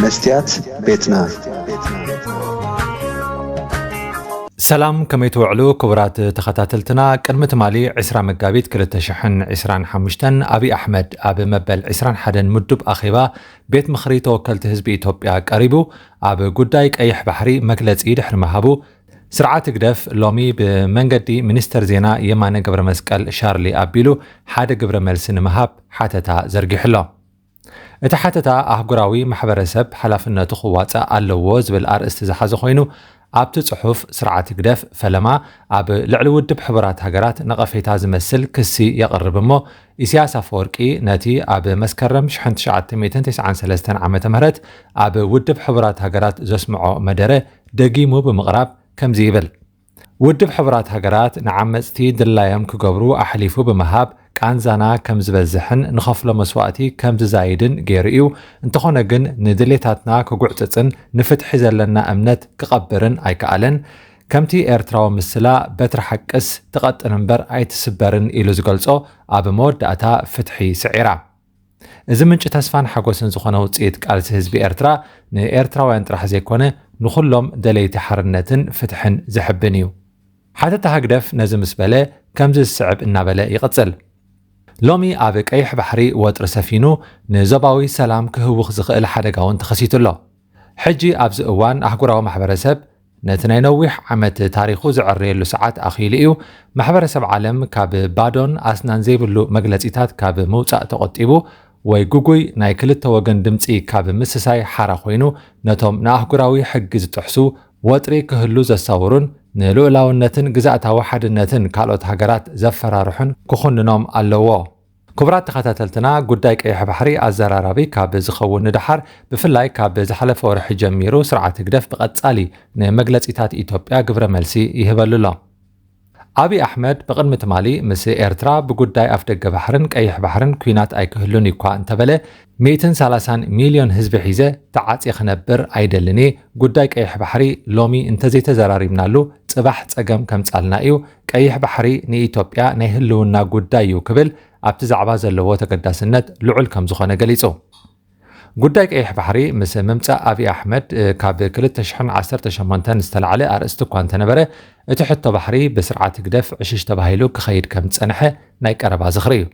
መስትያት ቤትና። ሰላም፣ ከመይ ትውዕሉ ክቡራት ተኸታተልትና? ቅድሚ ትማሊ ዕስራ መጋቢት ክልተ ሽሕን ዕስራን ሓሙሽተን፣ ኣብይ ኣሕመድ ኣብ መበል ዕስራን ሓደን ምዱብ ኣኼባ ቤት ምኽሪ ተወከልቲ ህዝቢ ኢትዮጵያ ቀሪቡ፣ ኣብ ጉዳይ ቀይሕ ባሕሪ መግለጺ ድሕሪ ምሃቡ፣ ስርዓት ህግደፍ ሎሚ ብመንገዲ ሚኒስተር ዜና የማነ ገብረመስቀል ሻርሊ ኣቢሉ ሓደ ግብረ መልሲ ንምሃብ ሓተታ ዘርጊሑ ኣሎ። እቲ ሓተታ፣ ኣህጉራዊ ማሕበረሰብ ሓላፍነቱ ክዋጻእ ኣለዎ ዝብል ኣርእስቲ ዝሓዘ ኮይኑ፣ ኣብቲ ጽሑፍ፣ ስርዓት ህግደፍ ፈለማ ኣብ ልዕሊ ውድብ ሕቡራት ሃገራት ነቐፌታ ዝመስል ክሲ የቕርብ እሞ፣ ኢሳያስ ኣፈወርቂ ነቲ ኣብ መስከረም ሽሕን ትሽዓተ ሚእትን ተስዓን ሰለስተን ዓመተ ምህረት ኣብ ውድብ ሕቡራት ሃገራት ዘስምዖ መደረ ደጊሙ ብምቕራብ ከምዚ ይብል። ውድብ ሕቡራት ሃገራት ንዓመጽቲ ድላዮም ክገብሩ ኣሕሊፉ ብምሃብ ቃንዛና ከም ዝበዝሕን ንኸፍሎ መስዋእቲ ከም ዝዛይድን ገይሩ እዩ። እንተኾነ ግን ንድሌታትና ክጉዕጽጽን ንፍትሒ ዘለና እምነት ክቐብርን ኣይከኣለን። ከምቲ ኤርትራዊ ምስላ በትሪ ሓቅስ ትቐጥን እምበር ኣይትስበርን ኢሉ ዝገልጾ ኣብ መወዳእታ ፍትሒ ስዒራ። እዚ ምንጪ ተስፋን ሓጎስን ዝኾነ ውጽኢት ቃልሲ ህዝቢ ኤርትራ ንኤርትራውያን ጥራሕ ዘይኮነ ንኹሎም ደለይቲ ሓርነትን ፍትሕን ዘሕብን እዩ። ሓተታ ህግደፍ ነዚ ምስ በለ ከምዚ ዝስዕብ እናበለ ይቕጽል። ሎሚ ኣብ ቀይሕ ባሕሪ ወጥሪ ሰፊኑ ንዞባዊ ሰላም ክህውኽ ዝኽእል ሓደጋ እውን ተኸሲቱ ኣሎ። ሕጂ ኣብዚ እዋን ኣህጉራዊ ማሕበረሰብ ነቲ ናይ ነዊሕ ዓመት ታሪኹ ዝዕረየሉ ሰዓት ኣኺሉ እዩ። ማሕበረሰብ ዓለም ካብ ባዶን ኣስናን ዘይብሉ መግለጺታት ካብ ምውጻእ ተቖጢቡ ወይ ግጉይ ናይ ክልተ ወገን ድምጺ ካብ ምስሳይ ሓራ ኮይኑ ነቶም ንኣህጉራዊ ሕጊ ዝጥሕሱ ወጥሪ ክህሉ ዘሳውሩን ንልኡላውነትን ግዛእታዊ ሓድነትን ካልኦት ሃገራት ዘፈራርሑን ክኹንኖም ኣለዎ። ክቡራት ተኸታተልትና፣ ጉዳይ ቀይሕ ባሕሪ ኣዘራራቢ ካብ ዝኸውን ንደሓር፣ ብፍላይ ካብ ዝሓለፈ ወርሒ ጀሚሩ ስርዓት ህግደፍ ብቐጻሊ ንመግለጺታት ኢትዮጵያ ግብረ መልሲ ይህበሉ ኣሎ። ኣብይ ኣሕመድ ብቕድሚ ትማሊ ምስ ኤርትራ ብጉዳይ ኣፍደገ ባሕርን ቀይሕ ባሕርን ኲናት ኣይክህሉን እኳ እንተበለ፣ ሚእትን ሰላሳን ሚልዮን ህዝቢ ሒዘ ተዓጽየ ክነብር ኣይደልን እየ። ጉዳይ ቀይሕ ባሕሪ ሎሚ እንተዘይተዘራሪብናሉ ጽባሕ ጸገም ከምጻልና እዩ። ቀይሕ ባሕሪ ንኢትዮጵያ ናይ ህልውና ጉዳይ እዩ ክብል ኣብቲ ዛዕባ ዘለዎ ተገዳስነት ልዑል ከም ዝኾነ ገሊጹ። ጉዳይ ቀይሕ ባሕሪ ምስ ምምጻእ ኣብይ ኣሕመድ፣ እ፣ ካብ ክልተ ሽሕን ዓሰርተ ሸሞንተን ዝተላዕለ ኣርእስቲ እኳ እንተነበረ፣ እቲ ሕቶ ባሕሪ ብስርዓት ህግደፍ ዕሽሽ ተባሂሉ ክኸይድ ከም ዝጸንሐ ናይ ቀረባ ዝኽሪ እዩ።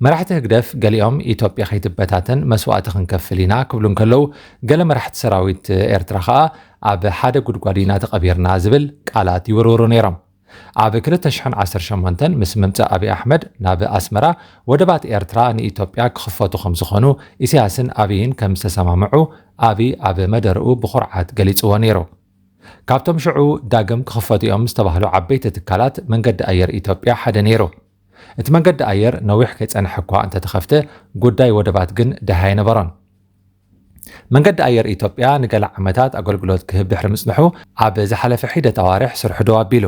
መራሕቲ ህግደፍ ገሊኦም ኢትዮጵያ ከይትበታተን መስዋእቲ ክንከፍል ኢና ክብሉ እንከለዉ፣ ገለ መራሕቲ ሰራዊት ኤርትራ ኸኣ ኣብ ሓደ ጉድጓድ ኢና ተቐቢርና ዝብል ቃላት ይውርውሩ ነይሮም። ኣብ ክልተ ሽሕን ዓሰርተ ሸሞንተን ምስ ምምጻእ ኣብይ ኣሕመድ ናብ ኣስመራ፣ ወደባት ኤርትራ ንኢትዮጵያ ክኽፈቱ ከም ዝኾኑ ኢሳያስን ኣብይን ከም ዝተሰማምዑ ኣብይ ኣብ መደርኡ ብኹርዓት ገሊጽዎ ነይሩ። ካብቶም ሽዑ ዳግም ክኽፈቱ እዮም ዝተባህሉ ዓበይቲ ትካላት መንገዲ ኣየር ኢትዮጵያ ሓደ ነይሩ። እቲ መንገዲ ኣየር ነዊሕ ከይጸንሐ እኳ እንተተኸፍተ፣ ጉዳይ ወደባት ግን ደሃይ ኣይነበሮን። መንገዲ ኣየር ኢትዮጵያ ንገለ ዓመታት ኣገልግሎት ክህብ ድሕሪ ምጽንሑ፣ ኣብ ዝሓለፈ ሒደት ኣዋርሕ ስርሑ ደው ኣቢሉ።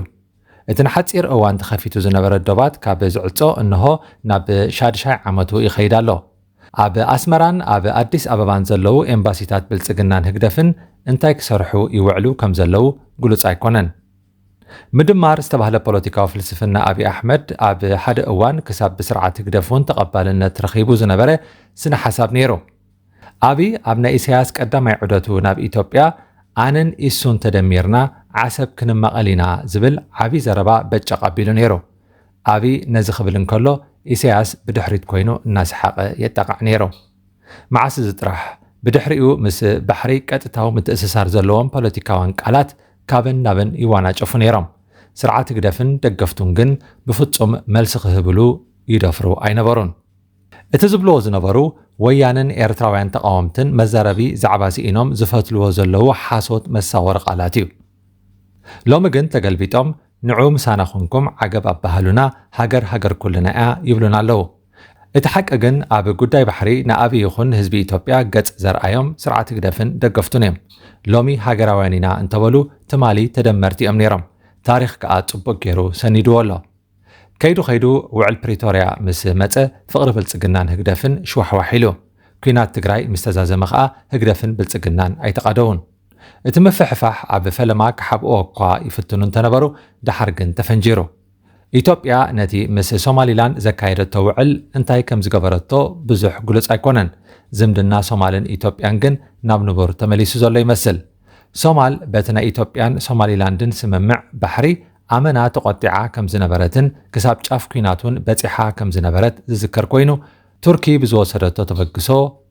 እቲ ንሓጺር እዋን ተኸፊቱ ዝነበረ ዶባት ካብ ዝዕጾ እንሆ ናብ ሻድሻይ ዓመቱ ይኸይድ ኣሎ። ኣብ ኣስመራን ኣብ ኣዲስ ኣበባን ዘለዉ ኤምባሲታት ብልጽግናን ህግደፍን እንታይ ክሰርሑ ይውዕሉ ከም ዘለዉ ግሉጽ ኣይኮነን። ምድማር ዝተባህለ ፖለቲካዊ ፍልስፍና ኣብይ ኣሕመድ ኣብ ሓደ እዋን ክሳብ ብስርዓት ህግደፍ እውን ተቐባልነት ረኺቡ ዝነበረ ስነ ሓሳብ ነይሩ። ኣብይ ኣብ ናይ ኢሳያስ ቀዳማይ ዑደቱ ናብ ኢትዮጵያ፣ ኣነን ኢሱን ተደሚርና ዓሰብ ክንማቐል ኢና ዝብል ዓቢ ዘረባ በጨቕ ኣቢሉ ነይሩ። ኣብይ ነዚ ክብል እንከሎ፣ ኢሳያስ ብድሕሪት ኮይኑ እናሰሓቐ የጣቕዕ ነይሩ። መዓስ እዚ ጥራሕ፣ ብድሕሪኡ ምስ ባሕሪ ቀጥታዊ ምትእስሳር ዘለዎም ፖለቲካውያን ቃላት ካብን ናብን ይዋናጨፉ ነይሮም። ስርዓት ህግደፍን ደገፍቱን ግን ብፍጹም መልሲ ክህብሉ ይደፍሩ ኣይነበሩን። እቲ ዝብልዎ ዝነበሩ፣ ወያነን ኤርትራውያን ተቓወምትን መዛረቢ ዛዕባ ስኢኖም ዝፈትልዎ ዘለዉ ሓሶት መሳወሪ ቃላት እዩ። ሎሚ ግን ተገልቢጦም፣ ንዑ ምሳና ኹንኩም ዓገብ ኣባህሉና፣ ሃገር ሃገር ኩልና እያ ይብሉና ኣለዉ። እቲ ሓቂ ግን ኣብ ጉዳይ ባሕሪ ንኣብይ ይኹን ንህዝቢ ኢትዮጵያ ገጽ ዘርኣዮም ስርዓት ህግደፍን ደገፍቱን እዮም። ሎሚ ሃገራውያን ኢና እንተበሉ ትማሊ ተደመርቲ እዮም ነይሮም። ታሪኽ ከኣ ጽቡቕ ገይሩ ሰኒድዎ ኣሎ። ከይዱ ከይዱ ውዕል ፕሪቶርያ ምስ መጸ ፍቕሪ ብልጽግናን ህግደፍን ሽዋሕዋሕ ኢሉ። ኲናት ትግራይ ምስ ተዛዘመ ከኣ ህግደፍን ብልጽግናን ኣይተቓደዉን። እቲ ምፍሕፋሕ ኣብ ፈለማ ክሓብእዎ እኳ ይፍትኑ እንተነበሩ፣ ደሓር ግን ተፈንጂሩ። ኢትዮጵያ ነቲ ምስ ሶማሊላንድ ዘካየደቶ ውዕል እንታይ ከም ዝገበረቶ ብዙሕ ግሉጽ ኣይኮነን። ዝምድና ሶማልን ኢትዮጵያን ግን ናብ ንቡር ተመሊሱ ዘሎ ይመስል። ሶማል በቲ ናይ ኢትዮጵያን ሶማሊላንድን ስምምዕ ባሕሪ ኣመና ተቖጢዓ ከም ዝነበረትን ክሳብ ጫፍ ኲናት እውን በጺሓ ከም ዝነበረት ዝዝከር ኮይኑ፣ ቱርኪ ብዝወሰደቶ ተበግሶ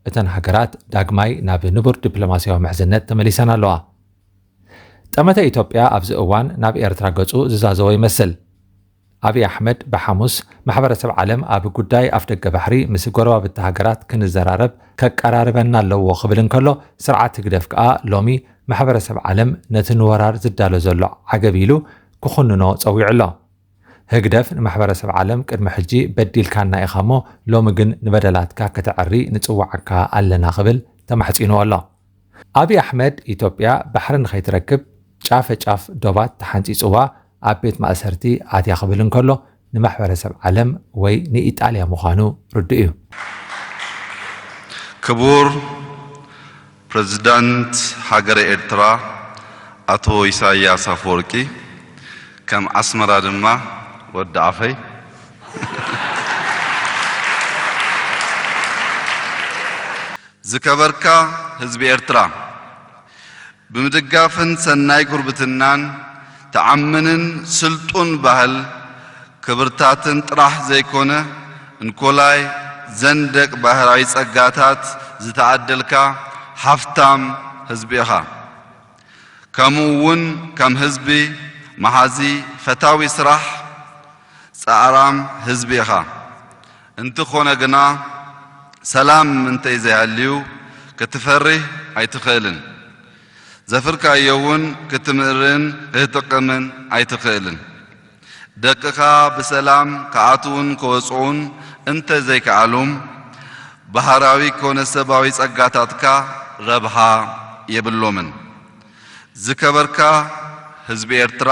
እተን ሃገራት ዳግማይ ናብ ንቡር ዲፕሎማስያዊ ምሕዝነት ተመሊሰን ኣለዋ። ጠመተ ኢትዮጵያ ኣብዚ እዋን ናብ ኤርትራ ገጹ ዝዛዘወ ይመስል። ኣብይ ኣሕመድ ብሓሙስ ማሕበረሰብ ዓለም ኣብ ጉዳይ ኣፍደገ ባሕሪ ምስ ጎረባብቲ ሃገራት ክንዘራረብ ከቀራርበና ኣለዎ ክብል እንከሎ፣ ስርዓት ህግደፍ ከኣ ሎሚ ማሕበረሰብ ዓለም ነቲ ንወራር ዝዳሎ ዘሎ ዓገብ ኢሉ ክኹንኖ ጸዊዑ ኣሎ። ህግደፍ ንማሕበረሰብ ዓለም ቅድሚ ሕጂ በዲልካና ኢኻ እሞ ሎሚ ግን ንበደላትካ ከተዐሪ ንጽውዓካ ኣለና ክብል ተማሕጺንዎ ኣሎ። ኣብይ ኣሕመድ ኢትዮጵያ ባሕሪ ንኸይትረክብ ጫፈ ጫፍ ዶባት ተሓንጺጽዋ ኣብ ቤት ማእሰርቲ ኣትያ ክብል እንከሎ ንማሕበረሰብ ዓለም ወይ ንኢጣልያ ምዃኑ ርዱእ እዩ። ክቡር ፕሬዝዳንት ሃገረ ኤርትራ ኣቶ ኢሳያስ ኣፈወርቂ፣ ከም ኣስመራ ድማ ወዲ ኣፈይ፣ ዝከበርካ ህዝቢ ኤርትራ፣ ብምድጋፍን ሰናይ ጉርብትናን ተዓምንን ስልጡን ባህል ክብርታትን ጥራሕ ዘይኮነ፣ እንኮላይ ዘንደቅ ባህራዊ ጸጋታት ዝተዓደልካ ሃፍታም ህዝቢ ኢኻ። ከምኡ እውን ከም ህዝቢ መሓዚ ፈታዊ ስራሕ ጻዕራም ህዝቢ ኢኻ። እንተኾነ ግና ሰላም እንተይ ዘይሃልዩ ክትፈርህ ኣይትኽእልን። ዘፍርካዮ እውን ክትምእርን ክትጥቀምን ኣይትኽእልን። ደቅኻ ብሰላም ክኣትዉን ክወጽኡን እንተ ዘይከኣሉም ባህራዊ ኮነ ሰብኣዊ ጸጋታትካ ረብሃ የብሎምን። ዝከበርካ ህዝቢ ኤርትራ፣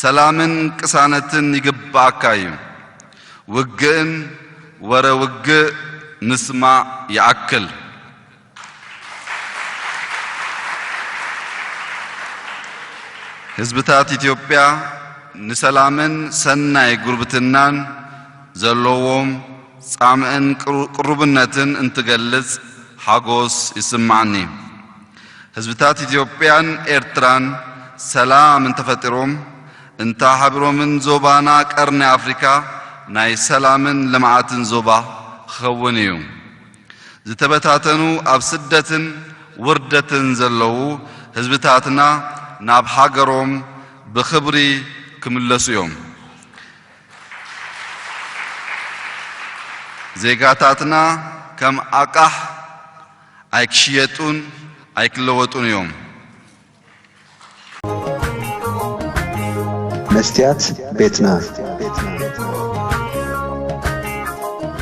ሰላምን ቅሳነትን ይግባኣካ እዩ። ውግእን ወረ ውግእ ምስማዕ ይኣክል። ህዝብታት ኢትዮጵያ ንሰላምን ሰናይ ጉርብትናን ዘለዎም ጻምእን ቅሩ- ቅሩብነትን እንትገልጽ ሓጎስ ይስማዓኒ። ህዝብታት ኢትዮጵያን ኤርትራን ሰላም እንተፈጢሮም እንተሓቢሮምን ዞባና ቀርኒ ኣፍሪካ ናይ ሰላምን ልምዓትን ዞባ ክኸውን እዩ። ዝተበታተኑ ኣብ ስደትን ውርደትን ዘለዉ ህዝብታትና ናብ ሃገሮም ብኽብሪ ክምለሱ እዮም። ዜጋታትና ከም ኣቃሕ ኣይክሽየጡን ኣይክለወጡን እዮም። መስትያት ቤትና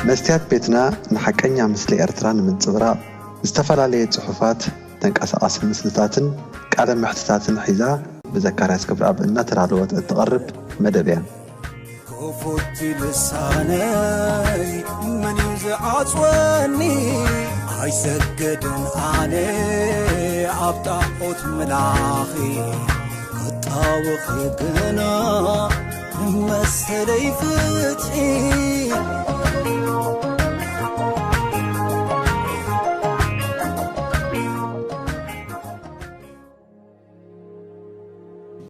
መስትያት ቤትና ንሓቀኛ ምስሊ ኤርትራ ንምንጽብራቕ ዝተፈላለየ ጽሑፋት፣ ተንቀሳቓሲ ምስልታትን ቃለ መሕትታትን ሒዛ ብዘካርያስ ክብረኣብ እናተዳለወት እትቐርብ መደብ እያ። ክፉት ልሳነይ መን እዩ ዝዓጽወኒ? ኣይሰግድን ኣነ ኣብ ጣዖት ምላኺ ክጣወኺ ግና ንመሰለይ ፍትሒ